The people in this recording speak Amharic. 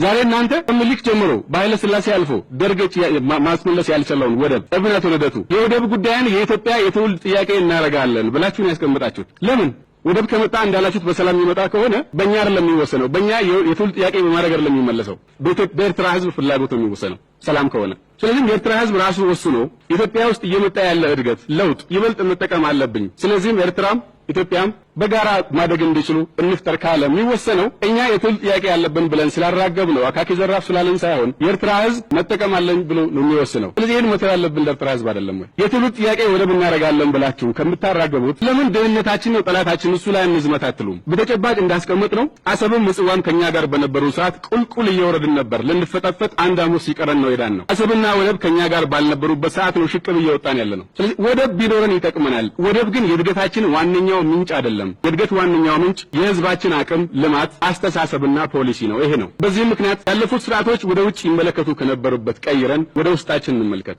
ዛሬ እናንተ ከምኒልክ ጀምሮ በኃይለ ሥላሴ አልፎ ደርግ ማስመለስ ያልቻለውን ወደብ እብነቱ ልደቱ የወደብ ጉዳይን የኢትዮጵያ የትውልድ ጥያቄ እናደርጋለን ብላችሁን ያስቀምጣችሁት ለምን? ወደብ ከመጣ እንዳላችሁት በሰላም የሚመጣ ከሆነ በእኛ አይደለም የሚወሰነው። በእኛ የትውልድ ጥያቄ በማድረግ አይደለም የሚመለሰው። በኤርትራ ሕዝብ ፍላጎት ነው የሚወሰነው ሰላም ከሆነ። ስለዚህም የኤርትራ ሕዝብ ራሱ ወስኖ ኢትዮጵያ ውስጥ እየመጣ ያለ እድገት ለውጥ ይበልጥ መጠቀም አለብኝ፣ ስለዚህም ኤርትራም ኢትዮጵያም በጋራ ማደግ እንዲችሉ እንፍጠር ካለ የሚወሰነው እኛ የትውልድ ጥያቄ ያለብን ብለን ስላራገብ ነው፣ አካኪ ዘራፍ ስላለን ሳይሆን የኤርትራ ህዝብ መጠቀም አለኝ ብሎ ነው የሚወስነው። ስለዚህ ይህን መተው ያለብን ለኤርትራ ህዝብ አይደለም ወይ? የትውልድ ጥያቄ ወደብ እናደርጋለን ብላችሁ ከምታራገቡት ለምን ድህነታችን ነው ጠላታችን፣ እሱ ላይ እንዝመት አትሉም? በተጨባጭ እንዳስቀመጥ ነው አሰብም ምጽዋም ከኛ ጋር በነበሩ ሰዓት ቁልቁል እየወረድን ነበር። ልንፈጠፈጥ አንድ ሐሙስ ሲቀረን ነው የዳን ነው። አሰብና ወደብ ከኛ ጋር ባልነበሩበት ሰዓት ነው ሽቅብ እየወጣን ያለ ነው። ስለዚህ ወደብ ቢኖረን ይጠቅመናል። ወደብ ግን የእድገታችን ዋነኛው ምንጭ አይደለም። የእድገት ዋነኛው ምንጭ የህዝባችን አቅም፣ ልማት፣ አስተሳሰብና ፖሊሲ ነው። ይሄ ነው። በዚህ ምክንያት ያለፉት ስርዓቶች ወደ ውጭ ይመለከቱ ከነበሩበት ቀይረን ወደ ውስጣችን እንመልከት።